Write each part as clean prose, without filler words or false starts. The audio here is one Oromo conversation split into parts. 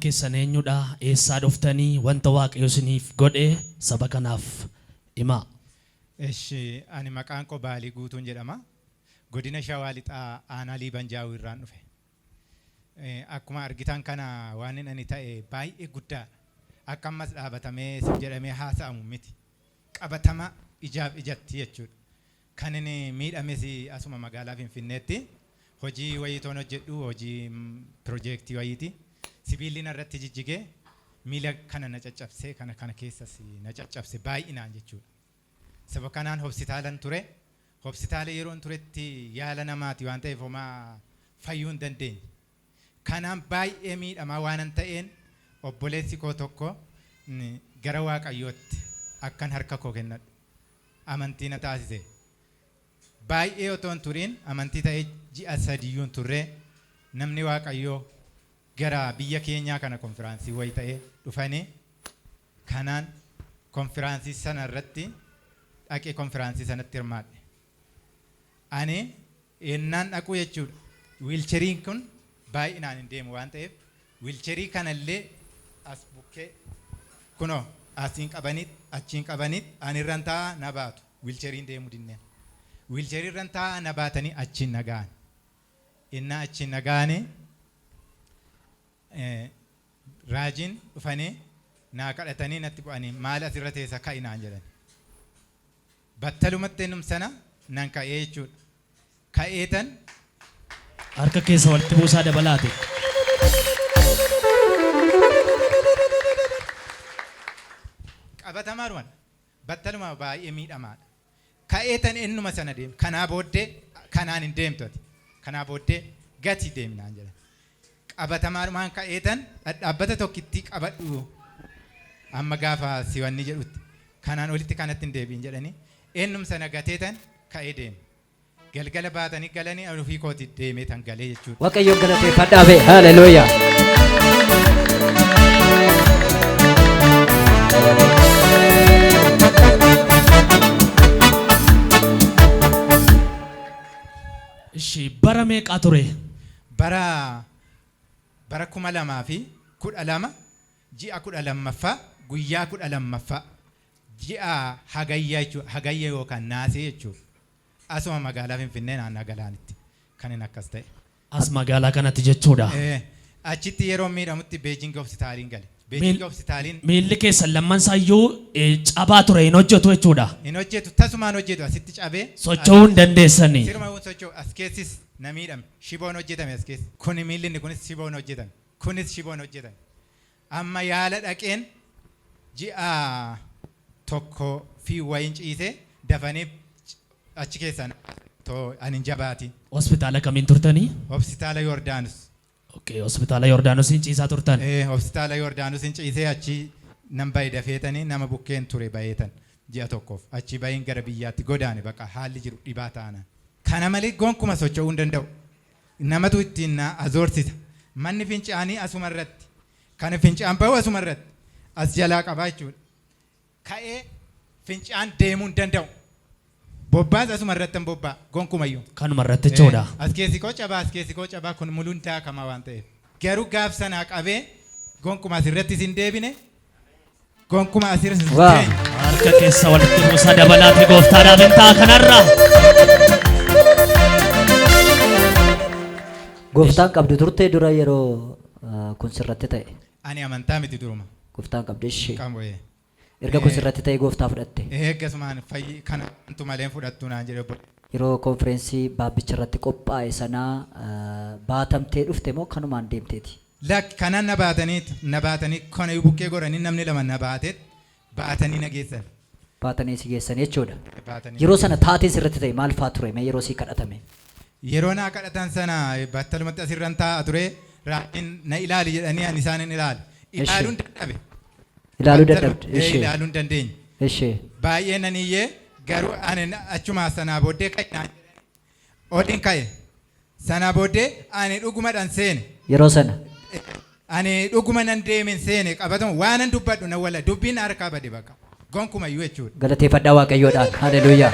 keessan eenyudha? Eessaa dhuftanii? Wanta Waaqayyo isiniif godhe saba kanaaf himaa. Eshi, ani maqaan koo Baalii Guutuun jedhama. Godina Shawaa Lixaa Aanaa Liiban Jaawii irraan dhufe. Akkuma argitan kana waan ani ta'e baay'ee guddaadha. Akka ammas dhaabatamee sif jedhamee haasa'amu miti. Qabatama ijaaf ijatti jechuudha. Kan inni miidhames asuma magaalaa Finfinneetti hojii wayii toon hojjedhu, hojii piroojeektii wayiiti. Sibiilli narratti jijjigee miila kana na caccabsee, kana kana keessas na caccabse baay'inaan jechuudha. Sababa kanaan hospitaalan ture. Hospitaala yeroon turetti yaala namaati waan ta'eef homaa fayyuu hin dandeenye. Kanaan baay'ee miidhamaa waanan ta'een obboleessi koo tokko gara Waaqayyootti akkan harka koo kennadhu amantii na taasise. Baay'ee otoo hin turiin, amantii ta'ee ji'a sadiyyuu hin turre, namni Waaqayyoo gara biyya keenyaa kana konfiraansii wayii ta'ee dhufanii, kanaan konfiraansii sana irratti dhaqee konfiraansii sanatti hirmaadhe. Ani ennaan dhaquu jechuudha, wiilcheriin kun baay'inaan hin deemu waan ta'eef wiilcherii kanallee as bukkee kunoo asiin qabaniit achiin qabaniit ani irran taa'aa na baatu, wiilcheriin deemuu dinneen. Wiilcherii irran taa'aa na baatanii achiin na ga'an. Ennaa achiin na ga'anii raajiin dhufanii naa kadhatanii natti bu'anii, "Maal asirra teessa? Ka'i," naan jedhan. Battalumatti ennum sana nan ka'ee jechuudha. Ka'eetan Harka keessa walitti buusaa dabalaati. Qabatamaadhuma battaluma baay'ee miidhamaadha. Ka'eetan ennuma sana deeme. "Kanaa booddee kanaan hin deemtu ati. Kanaa booddee gati deemi," naan jedhan. Qabatamaadhumaan ka'eetan dhadhaabbata tokkittii qabadhu, amma gaafa siwanni jedhutti kanaan olitti kanatti hin deebi'in jedhanii, ennum sana gateetan ka'ee deeme. Galgala baatanii galanii ani ofii kooti deemee tan galee jechuudha. Waaqayyoon galateeffadhaa bee. Haleluuyaa. Ishi, bara meeqaa ture? Bara 2012 ji'a 12ffaa guyyaa 12ffaa ji'a Hagayya jechuudha. Hagayya yookaan Naasee jechuudha. Asuma magaalaa Finfinnee naannaa Galaanitti kan inni akkas ta'e. As magaalaa kanatti jechuudha. Achitti yeroo miidhamutti Beejing Hospitaaliin gale. Beejing Hospitaaliin Miilli keessan lamman isaayyuu cabaa ture, hin hojjetu jechuudha. Hin hojjetu, tasumaan hojjetu, asitti cabee. Socho'uu hin dandeessanii. Siruma hin socho'u, as keessis na miidhame. Shiboon hojjetame as keessa. Kuni miilli inni kunis shiboon hojjetame. Kunis shiboon hojjetame. Amma yaala dhaqeen ji'a tokko fi wayin ciisee dafanii achi keessaa too ani hin jabaatiin. Hospitaala kamiin turtanii? Hospitaala Yordaanos. Okay, hospitaala Yordaanosiin ciisaa turtan. Hospitaala Yordaanosin ciisee achi nan bahe, dafeetanii nama bukkeen ture baheetan ji'a tokkoof. Achi bahiin gara biyyaatti godaane, baqa haalli jiru dhibaa taanaan. Kana malee gonkuma socho'uu hin danda'u. Namatu ittiin na azoorsisa. Manni fincaanii asuma irratti. Kan fincaan bahu asuma irratti. As jalaa qabaa jechuudha. Ka'ee fincaan deemuu hin danda'u. Bobbaas asuma irratti hin bobbaa gonkumayyuu. Kanuma irratti jechuudha. As keessi koo cabaa, as keessi koo cabaa, kun muluun daakamaa waan ta'eef. Garuu gaaf sanaa qabee gonkuma asirrattis hin deebine, gonkuma asirratti hin teenye. Harka keessa walitti buusaa dabalaati gooftaadhaaf hin ta'a kanarra. Gooftaan qabdu turte dura yeroo kun sirratti ta'e? Ani amantaa miti duruma. Gooftaan qabdu ishee. Qabu. Erga kun sirratti ta'e gooftaa fudhatte? Eeggasumaan fayyi kana antu malee hin fudhattu naan jedhe obbo. Yeroo konfireensii baabbicha irratti qophaa'e sanaa baatamtee dhufte moo kanumaan deemteeti? Lakki, kanan na baataniit, na baatanii kana bukkee godhanii, namni lama na baateet baatanii na geessan. Baatanii si geessan jechuudha. Baatanii. Yeroo sana taateen sirratti ta'e maal faa ture mee yeroo sii kadhatame? Yeroo naa kadhatan sana battalumatti asirran taa'a ture, raajiin na ilaali jedhanii ani isaan hin ilaale. Ilaaluun dadhabe. Ilaaluu dadhabde. Ilaaluu hin dandeenye. Baay'ee nan iyyee, garuu ani achuma sanaa booddee ka'e naan jedhanii oliin ka'e. Sanaa booddee ani dhugumadhaan seene. Yeroo sana. Ani dhuguma nan deemen seene, qabatama waanan dubbadhu nan walla, dubbiin harkaa bade baqa. Gonkumayyuu jechuudha. Galateeffadhaa Waaqayyoodhaan. Haleluuyaa.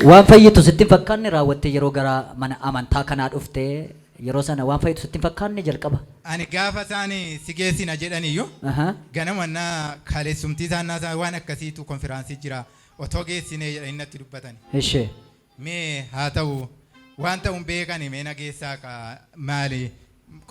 Waan fayyitu sitti hin fakkaanne raawwattee yeroo gara mana amantaa kanaa dhuftee Yeroo sana waan fayyitu sitti hin fakkaanne jalqaba. Ani gaafa isaan si geessina jedhaniyyuu ganama na kaleessumtii isaan naasaa waan akkasiitu konfiraansii jira otoo geessinee jedhanii natti dubbatan. Ishee. Mee haa ta'u waan ta'u hin beekani mee na geessaa ka maali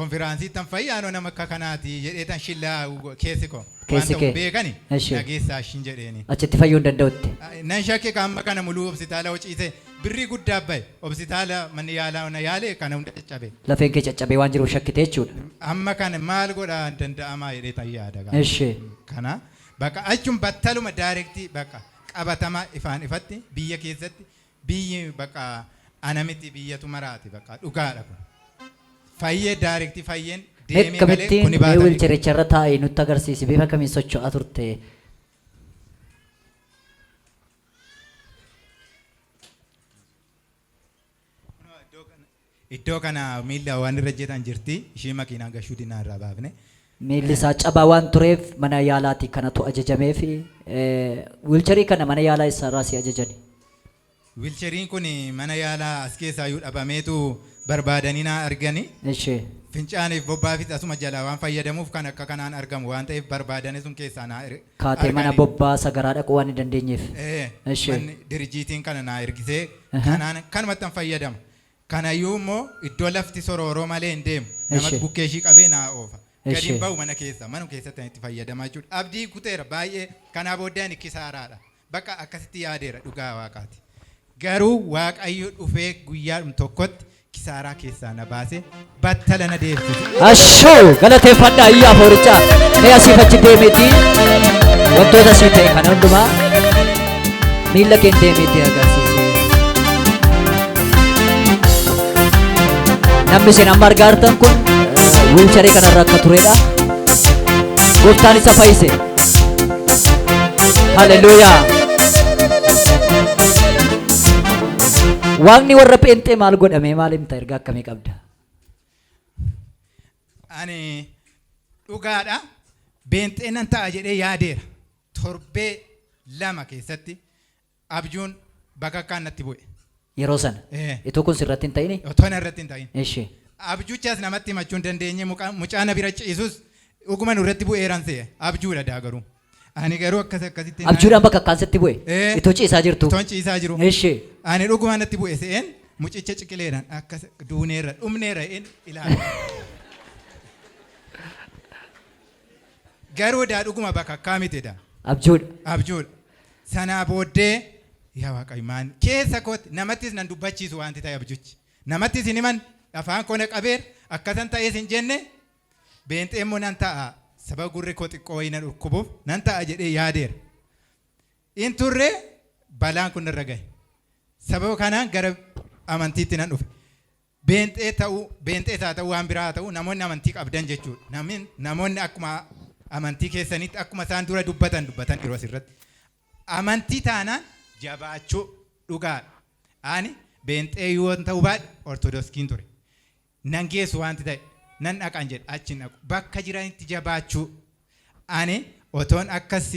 konfiraansii tan fayyaanoo nama akka kanaati jedhee tan shillaa keessi koo waan Keessi ta'u kee. hin beekani Ishee. na geessaa shin jedheeni. Achitti fayyuu hin danda'utti. Nan shakke ka amma kana muluu hospitaala hociise birrii guddaa bahe hospitaala manni yaalaa na yaale kana hunda caccabe. Lafeen kee caccabee waan jiruuf shakkite jechuudha. Amma kana maal godhaa hin danda'amaa jedhee tan yaada gaa. Ishee. Kana bakka achum battaluma daayirektii bakka qabatamaa ifaan ifatti biyya keessatti biyyi bakka ana miti biyyatu maraati bakka dhugaadha kun. Fayyee daayirektii fayyeen Mee deemee galee akkamittiin kuni mee baatame. wiilchericharra taa'ee nutti agarsiisi bifa kamiin socho'aa turte? Iddoo kana miilla waan irra jetan jirti ishee makiinaa gashuu dinaa irraa baafne. Miilli isaa cabaa waan tureef mana yaalaatii kanatu ajajamee fi wiilcharii kana mana yaalaa isaarraa si ajajani. Wiilcheriin kun mana yaalaa as keessaa iyyuu dhabameetu barbaadanii naa argani. Ishee. Fincaaniif bobbaafis asuma jalaa waan fayyadamuuf kan akka kanaan argamu waan ta'eef barbaadanii sun keessaa naa Kaatee mana argani. bobbaa sagaraa dhaquu waan hin dandeenyeef. Ishee. Manni dirjiitiin kana naa ergisee kanaan kanumatti an fayyadama. Kanayyuu immoo iddoo lafti sorooroo malee hin deemu. Nama Ishee. bukkee ishii qabee naa oofa. Gadi Ishee. hin ba'u mana keessa. Manuma keessatti an itti fayyadamaa jechuudha. Abdii kuteera baay'ee. Kanaa booddee ani kisaaraadha. Bakka akkasitti yaadeera dhugaa waaqaati. Garuu Waaqayyo dhufee guyyaadhum tokkotti kisaaraa keessaa na baasee battala na deebise. Ashuu galateeffadhaa iyyaa foorichaa. Mee asiif achi deemeetii wantoota sii ta'e kana hundumaa miilla keen deemeetii agarsiisi. Namni isin amma argaa jirtan kun wiilcharii kanarra akka turedha. Gooftaan isa fayyise. Haleluuyaa. Waaqni warra pheenxee maal godhamee maal himta ergaa akkamii qabda? Ani dhugaadha. Beenxee nan ta'a jedhee yaadeera. Torbee 2 keessatti abjuun bakakkaan natti bu'e. Yeroo sana. Itoo kun sirratti hin ta'ini? Otoo na irratti hin ta'in. Ishee. Abjuchas namatti himachuu hin dandeenye mucaa na bira ciisus dhuguma nurratti bu'eeran se'e. Abjuudha daa garuu. Ani garuu akkas akkasitti naan- Abjuudhaan bakakkaan sitti bu'e. Itoo ciisaa jirtu. Otoon ciisaa jiru. Ishee. Ani dhuguma natti bu'e se'een mucicha ciqileedhaan akkas duuneerra dhumneerra een ilaala. Garuu daa dhuguma bakakkaa miti daa. Abjuudha. Abjuudha. Sanaa booddee yaa Waaqayyo maan keessa kootti namattis nan dubbachiisu wanti ta'e abjuchi. Namattis hin himan afaan koo na qabeera akkasan ta'ees hin jenne beenxee immoo nan ta'a sababa gurri koo xiqqoo wayii na dhukkubuuf nan ta'a jedhee yaadeera. In turre balaan kun irra gahe. Sababa kanaan gara amantiitti nan dhufe. Beenxee ta'uu beenxees haa ta'uu waan biraa haa ta'uu namoonni amantii qabdan jechuudha. Namoonni akkuma amantii keessanitti akkuma isaan dura dubbatan dubbatan yeroo asirratti. Amantii taanaan jabaachuu dhugaadha. Ani beenxee yoo ta'uu baadhe ortodoksiin ture. Nan geessu wanti ta'e nan dhaqan jedhe achi hin dhaqu. Bakka jiranitti jabaachuu. Ani otoon akkas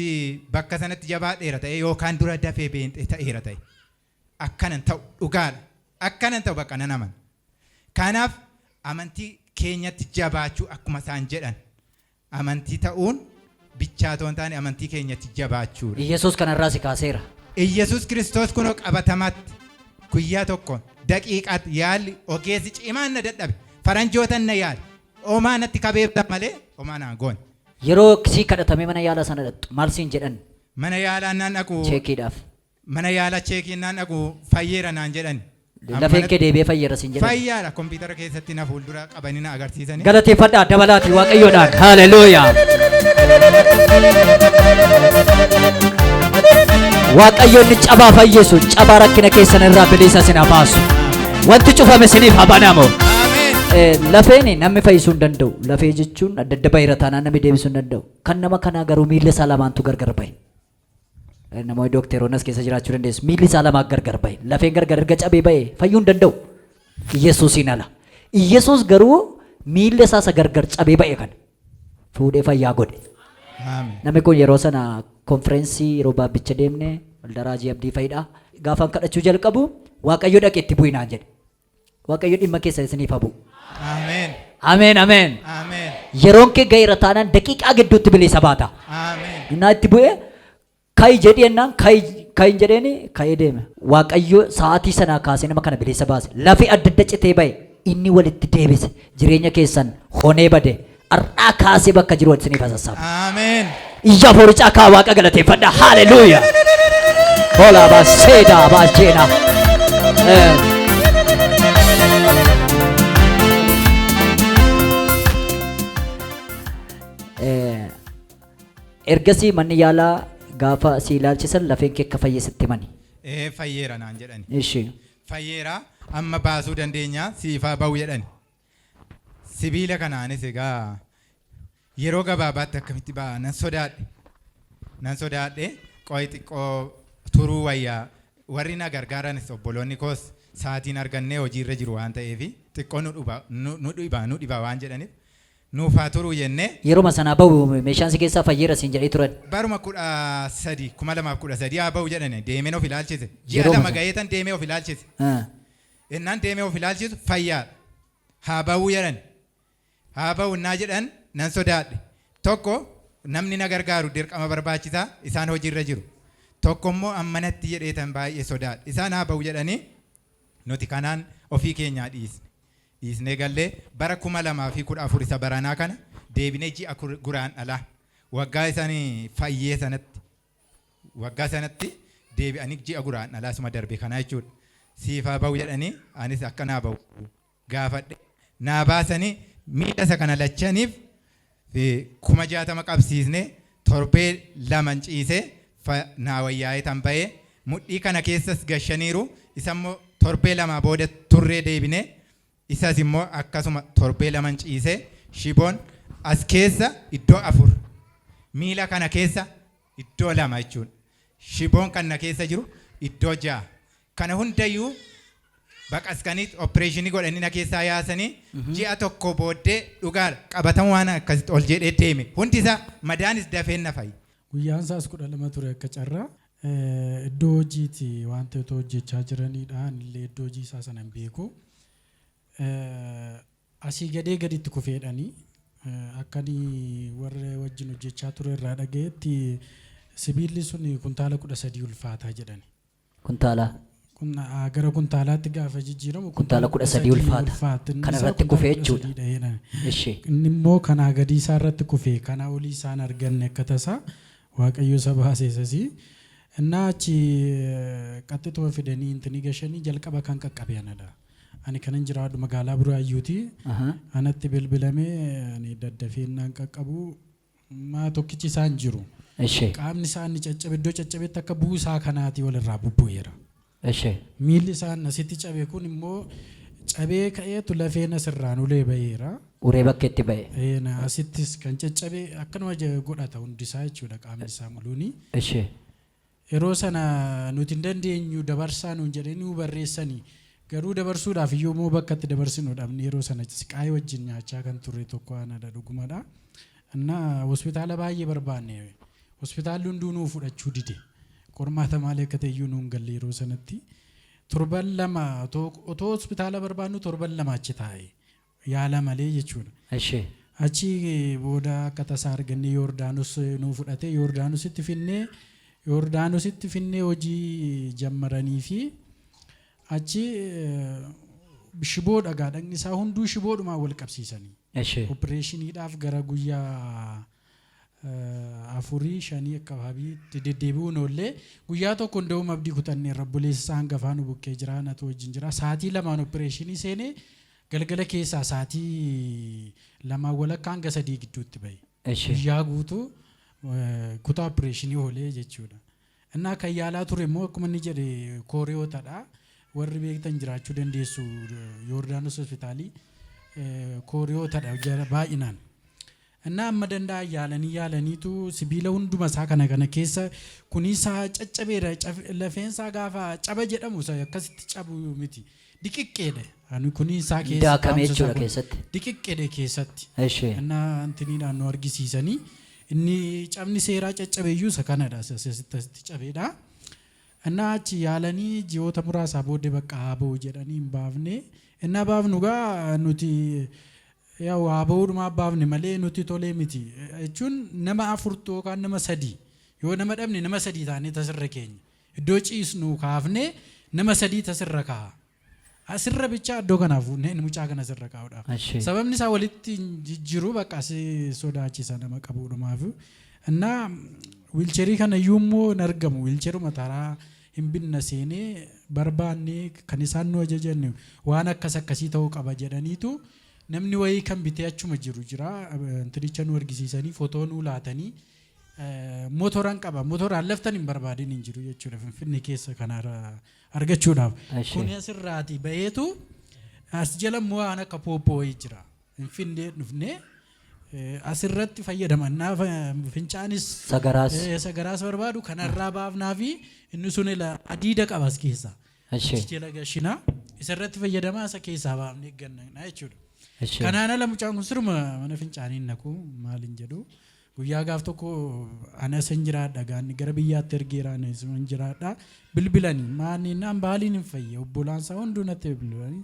bakka sanatti jabaadheera ta'e yookaan dura dafee beenxee ta'eera ta'e. Akkanan ta'u dhugaadha. Akkanan ta'u bakka nan amana. Kanaaf amantii keenyatti jabaachuu akkuma isaan jedhan. Amantii ta'uun bichaa otoo hin taane amantii keenyatti jabaachuudha. Iyyasuus kanarraa si kaaseera. Iyyasuus Kiristoos kunoo qabatamaatti guyyaa tokkoon daqiiqaatti yaalli ogeessi cimaan na dadhabe faranjootan na yaale omaa natti kabeebtan malee omaa naan goone. Yeroo sii kadhatamee mana yaalaa sana dhaqxu maal siin jedhan? Mana yaalaa naan dhaqu. Cheekiidhaaf. Mana yaalaa cheekii naan dhaqu fayyeera naan jedhan. Lafeen kee deebi'ee fayyeera siin jedhan. Fayyaadha kompiitara keessatti na fuuldura qabanii na agarsiisanii. Galateeffadhaa dabalaatii Waaqayyoodhaan. Haleluuyaa. Waaqayyo inni cabaa fayyisu cabaa rakkina keessan irraa bilisa isin haa baasu. Wanti cufame isiniif haa banamu. Lafeen namni fayyisuu hin danda'u. Lafee jechuun adda adda baheera taanaan namni deebisuu hin danda'u. Kan nama kanaa garuu miilla isaa lamaantu gargar bahe. Namoonni dookteroonni as keessa jiraachuu dandeessu. Miilli isaa lamaan gargar bahe. Lafeen gargar erga cabee bahe fayyuu hin danda'u. Iyyasuusiin ala. Iyyasuus garuu miilla isaa isa gargar cabee bahe kana fuudhee fayyaa godhe. Ameen. Namni kun yeroo sana konfireensii yeroo baabbicha deemne waldaa Raajii Abdii Fayidhaa gaafan kadhachuu jalqabu Waaqayyo dhaqe itti bu'i naan jedhe. Waaqayyo dhimma keessa isiniif haa bu'u. Ameen. Ameen ameen. Ameen. Yeroon kee ga'eera taanaan daqiiqaa gidduutti bilisa baata. Ameen. Innaa itti bu'ee ka'i jedhi jennaan ka'i ka'i jedheeni ka'ee deeme. Waaqayyo sa'aatii sanaa kaasee nama kana bilisa baase. Lafee adda adda citee ba'e inni walitti deebise. Jireenya keessan honee bade. Har'aa kaasee bakka jiru isiniif sassaaba. Ameen. Iyya fooricaa kaa Waaqa galateeffadha. Haleluuyaa. Hola baseeda bajeena. Ergasii manni yaalaa gaafa si ilaalchisan lafeen kee akka fayye sitti himani. Ee, fayyeera naan jedhani. Ishi. Fayyeera, amma baasuu dandeenya, siifaa ba'u jedhani. Sibiila kanaanis egaa yeroo gabaabaatti akkamitti ba'a nan sodaadhe. Nan sodaadhe, qo'i xiqqoo turuu wayyaa, warri na gargaaranis obboloonni koos sa'aatiin argannee hojiirra jiru waan ta'eef xiqqoo nu dhuba nu dhiba nu dhiba waan jedhaniif nuufaa turuu jennee. Yeruma sanaa bahu meeshaan si keessaa fayyeera siin jedhee turan. Baruma 13, 2013 haa bahu jedhani deemeen of ilaalchise. Ji'a Yeroo 2 sana. Gaheetan deemee of ilaalchise. Ah. Innaan deemee of ilaalchisu fayyaadha. Haa bahuu jedhan. Haa bahu innaa jedhan nan sodaadhe. Tokko namni na gargaaru dirqama barbaachisaa, isaan hojiirra jiru. Tokko immoo ammanatti jedheetan baay'ee sodaadhe. Isaan haa bahu jedhanii nuti kanaan ofii keenyaa dhiisne. Dhiisnee gallee bara 2014 isa baranaa kana deebinee ji'a Guraandhalaa waggaa isaan fayyee sanatti waggaa sanatti deebi'anii ji'a Guraandhalaa suma darbe kanaa jechuudha. Siif haa bahu jedhanii anis akka naa bahu gaafadhe. Naa baasanii miila isa kana lachaniif 60,000 qabsiisnee torbee 2 ciisee naa wayyaa'ee tan ba'ee mudhii kana keessas gashaniiru, isammoo torbee 2 booda turree deebinee isas immoo akkasuma torbee 2 ciisee shiboon as keessa iddoo afur, miila kana keessa iddoo 2 jechuudha. Shiboon kan na keessa jiru iddoo 6. Kana hundayyuu baqasqanii opereeshinii godhanii na keessaa yaasanii ji'a 1 booddee dhugaadha qabatamu waan akkasitti ol jedhee deeme, hundi isaa madaanis dafeen na fayye. Guyyaan isaas 12 ture akka carraa. Iddoo hojiiti waan ta'e otoo hojjechaa jiranidha. Anillee iddoo hojii isaa sana hin beeku. Asii gadee gaditti kufeedhani. Akka ani warra wajjin hojjechaa ture irraa dhaga'etti sibiilli sun kuntaala 13 ulfaataa jedhani. Kuntaala. Kun gara kuntaalaatti gaafa jijjiiramu Kuntaala 13 ulfaata. Inni Kana isaa irratti kuntaala kufee kudha jechuudha. sadiidha jedhani. Ishi. Inni immoo kanaa gadii isaa irratti kufee kanaa olii isaan arganne akka tasaa Waaqayyo isa baase isasii. Innaa achi qaxxituma fidanii intini gashanii jalqaba kan qaqqabe anadha. Ani kanan jiraadhu magaalaa Buraayyuuti. Anatti bilbilamee ani daddafee innaan qaqqabu maa tokkichi isaan jiru. Ishi. Qaamni isaa inni caccabe iddoo caccabetti akka buusaa kanaatii walirraa bubbu'eera. Ishi. Miilli isaan asitti cabe kun immoo cabee ka'eetu lafeen asirraan ulee ba'eera. Uree bakkeetti ba'e. Een, asittis kan caccabe akkanuma godhata hundisaa jechuudha qaamni isaa muluuni. Ishi. Yeroo sana nuti hin dandeenyu dabarsaa nuun jedhanii nu barreessanii, garuu dabarsuudhaaf iyyuu immoo bakka itti dabarsinu dhabne. Yeroo sana siqaayii wajjin nyaachaa kan turre tokko anadha dhugumadha. Innaa hospitaala baay'ee barbaanne, hospitaalli hunduu nuu fudhachuu dide. Qormaata maalii akka ta'e iyyuu nuun galle yeroo sanatti. Torban 2 otoo hospitaala barbaannu torban 2 achi taa'e yaala malee jechuudha. Ishi. Achi booda akka tasaa argannee Yoordaanos nuu fudhate, Yoordaanositti finnee hojii jammaranii fi achi shiboodha gaa dhagni isaa hunduu shiboodhumaan wal qabsiisanii. Ishi. Opereeshiniidhaaf gara guyyaa afurii shanii akkabaabiitti deddeebi'uun oollee guyyaa tokko hunda'uum abdii kutanneerra. Obboleessi isaa hangafaa nu bukkee jira, anatu wajjin jira. Sa'aatii 2n opereeshinii seenee galgala keessaa sa'aatii 2:30 hanga 3 gidduutti bahe. Ishi. Guyyaa guutuu kutaa opereeshinii oolee jechuudha. Innaa kan yaalaa ture immoo akkuma inni jedhe kooriyootadha. Warri beektan jiraachuu dandeessu, Yoordaanos hospitaalii kooriyootadha jara baay'inaan. Innaa amma danda'an yaalanii yaalaniitu sibiila hunduma isaa kana kana keessa kuni isaa caccabeera, lafeen isaa gaafa caba jedhamu isa akkasitti cabu miti. Diqiqqeedha. Ani kuni isaa keessa Daakamee taa'umsa isaa jechuudha kun keessatti. Diqiqqeedha keessatti. Ishi. Innaa antiniidhaan nu argisiisanii inni cabni seeraa caccabeeyyuu isa kanadha. Isa asitti asitti cabeedha. Innaa achi yaalanii ji'oota muraasaa booddee bakka haa ba'u jedhanii hin baafne. Innaa baafnu gaa nuti yaa'u haa ba'uudhumaa baafne malee nuti tolee miti. Jechuun nama afurtu yookaan nama sadii yoo nama dhabne nama sadii taanee tasirra keenya. Iddoo ciisnu kaafnee nama sadii tasirra kaa'a. Asirra bichaa iddoo kanaa fuudhnee mucaa kana asirra kaa'uudhaaf. Ashee. Sababni isaa walitti hin jijjiiru bakka si sodaachisa nama qabuudhumaaf. Innaa wheelchairii kana iyyuu immoo hin argamu. Wheelchairuma taraa hin binna seenee barbaanne kan isaan nu ajajan waan akkas akkasii ta'uu qaba jedhaniitu namni wayii kan bitee achuma jiru jira. Intinicha nu argisiisanii footoo nu laatanii motoraan qaba. Motoraan laftan hin barbaadin hin jiru jechuudha Finfinnee keessa kana argachuudhaaf. Ashee. Kuni asirraati baheetu as jala immoo waan akka pooppoo wayii jira. Finfinnee dhufnee asirratti fayyadamannaa fincaanis Sagaraas. Sagaraas barbaadu kanarraa baafnaa fi inni sun ila adiida qaba as keessa. Ashee. Achi jala gashinaa isarratti fayyadamaa isa keessaa baafnee gannaa jechuudha. Ashee. Kanaan ala mucaan kun siruma mana fincaanii hin naqu maal hin jedhu. Guyyaa gaaf tokko ana isin jiraadha gaanni gara biyyaatti ergeera ana isin jiraadha bilbilanii maanni naan baaliin hin fayye obbolaan isaa hunduu natti bilbilanii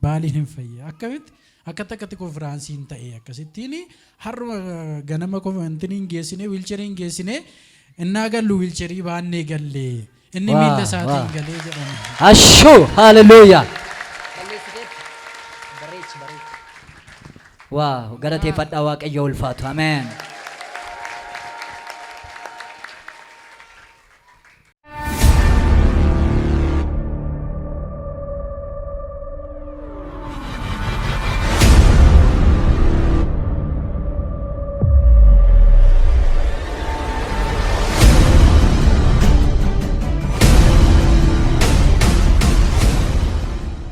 baaliin hin fayye akkamitti akkatti akkatti konfiraansiin ta'e akkasittiin har'uma ganama konfiraansiin geessine wheelchairiin geessine innaa gallu wheelchairii baannee galle inni Waa, miilla isaatiin waa. galee jedhame. Ashuu haleluuyaa. Waaw galateeffadhaa Waaqayyo ulfaatu. Ameen.